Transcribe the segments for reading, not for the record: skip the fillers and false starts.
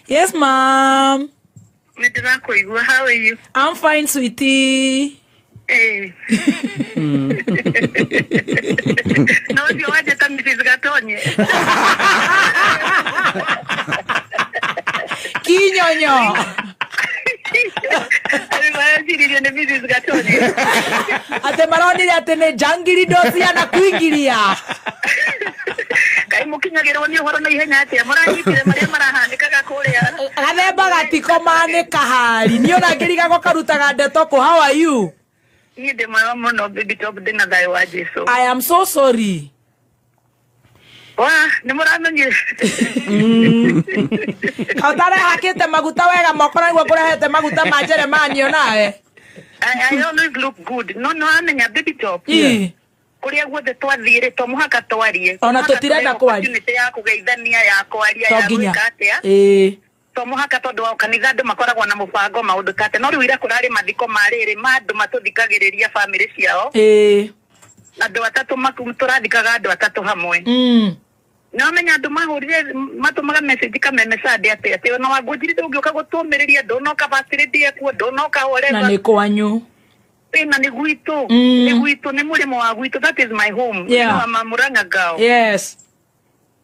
Yes, ma'am. Nĩ ndĩrakũigua. How are you? I'm fine, sweetie. Eh. No ũcio wanjĩta Mrs. Gatonye. Kinyonyo. Rĩu marecirie nĩ Mrs. Gatonye. Atĩ maronire atĩ nĩ njangiri ndociana kuingiria. Kaĩ mũkinyagĩrwo nĩ ũhoro na ihenya atĩa? Mũranyitire marĩa marahanĩkaga kũrĩa. Gathemba gatikoma nĩ kahari. Niĩ ona ngĩrigagwo karutaga ndeto kũ. How are you? Niĩ ndĩ mwega mũno baby top, ndĩna thayũ wa Jesu. I am so sorry. Wa, nĩ mũramenyire. Ũtarehakĩte maguta wega moko na nĩguo ngũrehete maguta ma Jeremani onawe. I always look good. No no amenya baby top. Ii. Kũrĩa guothe twathiĩ rĩ, to mũhaka twarie. Ona Mũhaka tũtirenda tũheo kwaria. opportunity ya kũgeithania, ya kwaria, To ya nginya. gwĩka atĩa. Ĩĩ. To mũhaka tondũ wa kanitha andũ makoragwo na mũbango maũndũ ta atĩa. No rĩu ira kũrarĩ mathiko ma rĩrĩ ma andũ matũthikagĩrĩria bamĩrĩ ciao. Ĩĩ. Andũ atatũ tũrathikaga andũ atatũ hamwe. No menya andũ mahũrire matũmaga message kameme Sunday atĩ atĩ ona Wangũnjiri ndũngĩũka gũtũmĩrĩria, ndũnoka facility ekuo, ndũnoka Na whatever. nĩ kwanyu. Ĩna nĩ gwitũ. Nĩ gwitũ, nĩ mũrĩmo wa gwitũ, that is my home. I'm a Murang'a girl. Yes.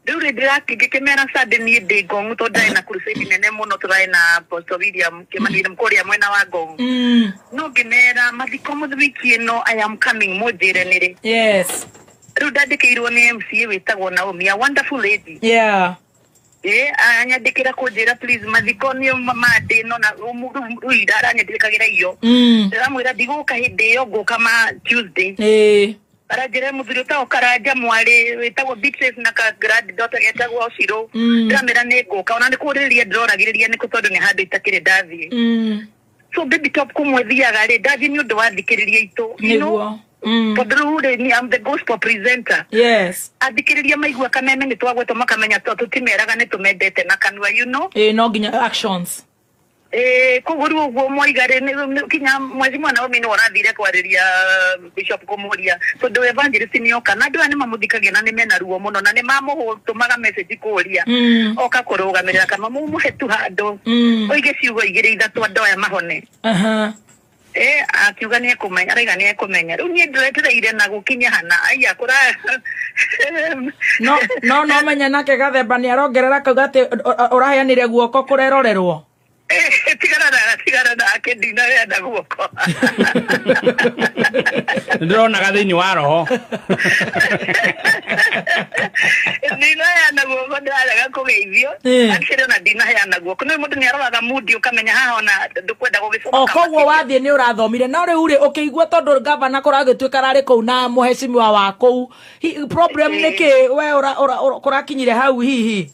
Rĩu rĩ ndĩrakĩngĩkĩmera Sunday niĩ ndĩ Ngong tondũ ndarĩ na crusade nene mũno tũrarĩ na Apostle William Kĩmani kũrĩa mwena wa Ngong. No ngĩmera mathiko wiki ĩno I am coming, mũnjĩre nĩrĩ. Yes. Rĩu ndandĩkĩirwo nĩ MCA wĩtagwo Naomi, a wonderful lady. Ĩ anyandĩkĩra kũnjĩra please mathiko nĩ mandĩ no na rĩu ira aranyandĩkagĩra iyo. Ndĩramwĩra ndigũka hĩndĩ ĩyo, ngũka ma Tuesday. Ĩĩ. Aranjĩra mũthuri ũtagwo Karanja mwarĩ wĩtagwo Beatrice na ka granddaughter getagwo Shiro. Ndĩramwĩra nĩ ngũka, ona nĩ kũrĩrĩria ndĩroragĩrĩria nĩkũ tondũ nĩ handũ itakĩrĩ ndathiĩ. So baby top kũmwe thiaga rĩ, ndathiĩ nĩ ũndũ wa thikĩrĩria itũ. You know? Nĩguo. Tondũ rĩu rĩ, ni I'm the gospel presenter. Yes. Athikĩrĩria maigua kameme nĩ twagwetwo makamenya to tũtimeraga nĩ tũmendete na kanua, you know. Ĩĩ, no nginya actions. Ĩĩ, koguo rĩu ũguo mwaiga rĩ, kinya mwezi mwana Naomi nĩwe ũrathire kwarĩria bishop kũmũria tondũ evangelist nĩ oka na andũ aya nĩ mamũthikagia na nĩ mena ruo mũno na nĩ mamũtũmaga message kũria oka kũrũgamĩrĩra kana mũmũhe tu handũ oige ciugo igĩrĩ ithatũ andũ aya mahone. Eh, akiuga nĩ ekũmenya, araiga nĩ ekũmenya. Rĩu niĩ ndĩretereire na gũkinya hana aya kũra No no no menya nake Gathemba nĩ arongerera kauga atĩ ũraheanire guoko kũrerorerwo. Tigana na tigana nake, ndinaheana guoko. Ndĩronaga thĩinĩ wa roho. Ndinaheana guoko, ndĩrarega kũgeithio. Actually ona ndinaheana guoko, no mũndũ nĩ aroraga mundi ũkamenya haha ona ndũkwenda gũgĩcoka. O koguo wathiĩ nĩ ũrathomire, no rĩu rĩ ũkĩigua tondũ gavana kũragĩtuĩka ararĩ kũu na mũhecimiwa wa kũu, problem nĩ kĩ we kũrakinyire hau hihi?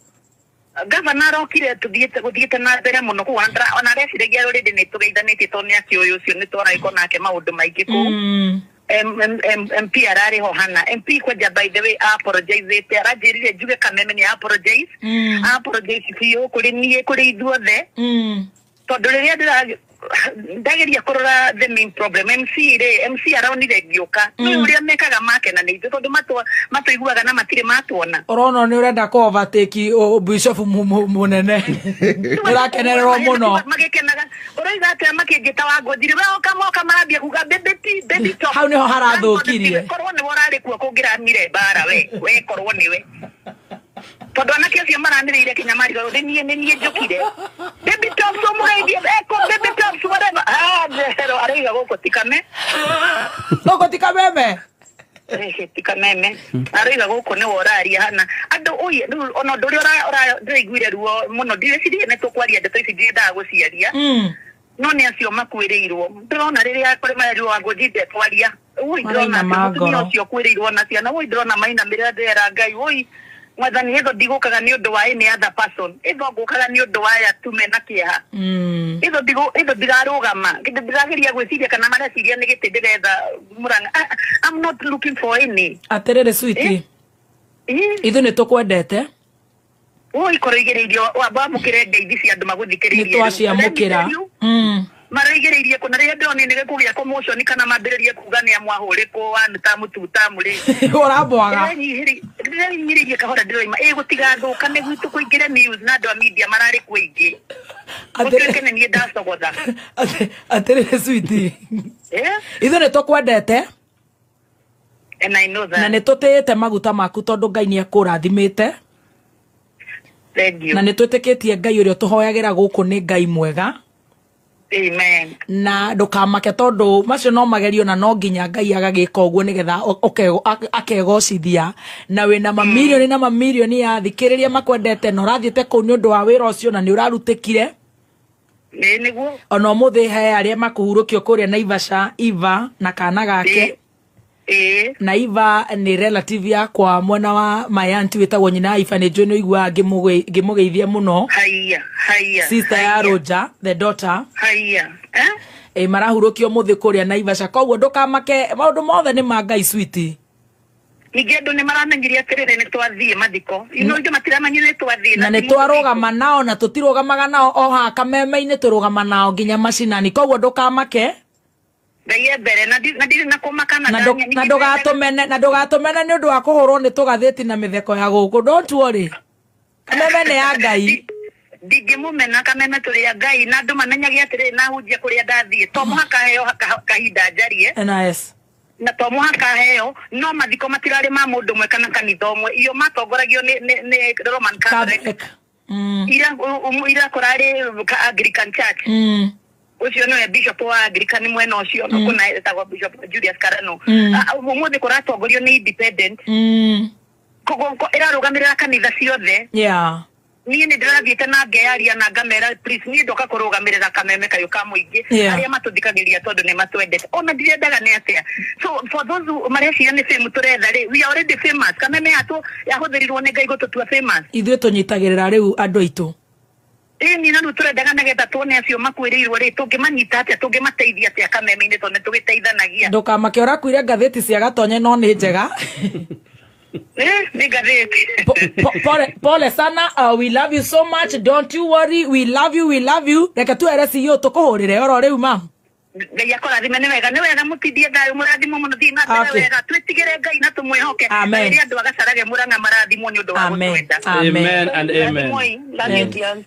Gavana arokire tuthiĩte gũthiĩte na mbere mũno kũu, ona areciragia rũrĩndĩ nĩ tũgeithanĩtie tondũ nĩ akĩũĩ ũcio nĩ twaragĩkorwo nake maũndũ maingĩ kũu. MP ararĩ ho hana MP kwanja, by the way apologizete, aranjĩrire njuge kameme nĩ apologize. Apologize biũ kũrĩ niĩ, kũrĩ ithuothe. Tondũ rĩrĩa ndageria kũrora the main problem, MC rĩ, MC aronire ngĩũka nĩ ũrĩa mekaga makena nĩ ithuĩ tondũ matũiguaga na matirĩ matuona. Ũrona nĩ ũrenda kũ overtake bishop mũnene, ũrakenererwo mũno. Magĩkenaga ũroiga atĩa makĩnjĩta Wangũnjiri, we oka moka marambia kuga baby t baby top. Hau nĩho harathũkirie. Korwo nĩwe ũrarĩ kuo kũngĩramire mbara, we korwo nĩwe tondũ anake acio maranĩrĩire kinya marigo nĩ niĩ, nĩ niĩ njũkire baby tops ũmũgeithie eko baby tops whatever, ah ndero araiga gũkũ tikame. Gũkũ ti kameme. Ehe, ti kameme araiga gũkũ nĩwe ũraria hana andũ oi rĩu ona ũndũ ũrĩa ndĩraiguire ruo mũno, ndirecirie nĩ tũkwaria ndeto ici, ndiendaga gũciaria. No nĩ acio makuĩrĩirwo ndĩrona rĩrĩa kũrĩ marerirwo Wangũnji ndetwaria ui ndĩrona Maraina atĩ mũtumia ngoro. Ũcio ũkuĩrĩirwo na ciana, ui ndĩrona mainamĩrĩra, ndĩrera Ngai ui mwathani ĩtho ndigũkaga nĩ ũndũ wa any other person, ĩtho ngũkaga nĩ ũndũ wa aya tu mena kĩeha. Ĩtho ĩtho ndirarũgama, ndĩrageria gwĩciria kana mareciria nĩ gĩtĩ ndĩretha Murang'a. I'm not looking for any. Atĩrĩrĩ sweetie. Eh? Ithuĩ nĩ tũkwendete. Ui korwo igĩrĩirio wamũkĩre ngeithi cia andũ Nĩ magũthikĩrĩirie rĩu. twaciamũkĩra. Let me tell you, Maraigĩrĩirie kũ na rĩrĩa ndĩronire nĩ gĩkũgĩa commotion kana mambĩrĩrie kuga nĩ amwahũrĩkwo one tamu two tamu rĩ. Ũrambwaga. Ndĩrenyihĩrĩirie kahora ndĩroima ĩ gũtigathũka nĩ gwitũ kũingĩre news na andũ a media mararĩ kuo aingĩ. Gũtuĩke nĩ niĩ ndacogotha. Atĩrĩrĩ sweetie. Eh? Ithuĩ nĩ tũkwendete. And I know that. Na nĩ tũtĩĩte maguta maku tondũ Ngai nĩ akũrathimĩte. Thank you. Na nĩ twĩtĩkĩtie Ngai ũrĩa tũhoyagĩra gũkũ nĩ Ngai mwega. Amen. Na ndũkamake tondũ macio no magerio na no nginya Ngai agagĩka ũguo nĩgetha akegocithia. Na wĩna mamirioni na mamirioni ya athikĩrĩria makwendete na ũrathiĩte kũu nĩ ũndũ wa wĩra ũcio na nĩ ũrarutĩkire. Ĩ nĩguo. Ona ũmũthĩ he arĩa makũhurũkio kũrĩa Naivasha, Eva na kana gake. Ĩ. Na Eva nĩ relative yakwa mwena wa my auntie wĩtagwo nyina Eva nĩ njũĩ nĩ ũiguaga ngĩmũgeithia mũno. Haiya, haiya. Sister ya Roger, the daughter. Haiya. Eh? Ĩ marahurũkio mũthĩ kũrĩa Naivasha koguo ndũkamake maũndũ mothe nĩ ma Ngai sweetie. Ningĩ andũ nĩ maramenyire atĩrĩrĩ nĩ twathiĩ mathiko. You know, matiramenyire nĩ twathiĩ. Na nĩ twarũgama nao na tũtirũgamaga nao o haha kameme-inĩ tũrũgama nao nginya macinani koguo ndũkamake. Ngai e mbere na ndirĩ na kũmaka na Na ndũgatũmene nĩ ũndũ wa kũhũrwo nĩ tũgathĩti na mĩtheko ya gũkũ. Don't worry. Kameme nĩ ya Ngai. Ndingĩmũmena kameme tũrĩ a Ngai na andũ mamenyage atĩrĩrĩ na hunjia kũrĩa ndathiĩ to mũhaka heo kahinda njarie. Nice. Na to mũhaka heo no mathiko matirarĩ ma mũndũ ũmwe kana kanitha ũmwe iyo matongoragio nĩ Roman Catholic. Ira kũrarĩ Anglican Church. Ũcio nĩwe bishop wa Anglican mwena ũcio no kuna etagwo Bishop Julius Karano. Ũmũthĩ kũratongorio nĩ independent. Koguo ĩrarũgamĩrĩra kanitha ciothe. Yeah. Niĩ nĩ ndĩrathiĩte na ngearia na ngamera please niĩ ndoka kũrũgamĩrĩra kameme kayũ ka mũingĩ arĩa matũthikagĩrĩria tondũ nĩ matwendete ona ndirendaga nĩ atĩa. So for those who mareciria nĩ fame tũretha rĩ, we are already famous. Kameme yatũ yahũthĩrirwo nĩ Ngai gũtũtua famous. Ithuĩ tũnyitagĩrĩra rĩu andũ aitũ. Ĩ niĩ na rĩu tũrendaga nĩgetha tuone acio makuĩrĩirwo rĩ tũngĩmanyita atĩa tũngĩmateithia atĩa kameme-inĩ tondũ nĩ tũgĩteithanagia. Ndũkamake ũrakuire ngathĩti cia Gatonye no nĩ njega. Nĩ ngathĩti. Pole sana, we love you so much. Don't you worry, we love you, we love you. Reke tuere CEO tũkũhũrĩre oro rĩu mam. Ngai akũrathime nĩ wega, nĩ wega mũtindie thayũ mũrathimwo mũno thiĩ na mbere wega twĩtigĩre Ngai na tũmwĩhoke. Amen. Rĩrĩa andũ agacarage Murang'a marathimwo nĩ ũndũ wa gũtwenda. Amen and amen. Love you, dear.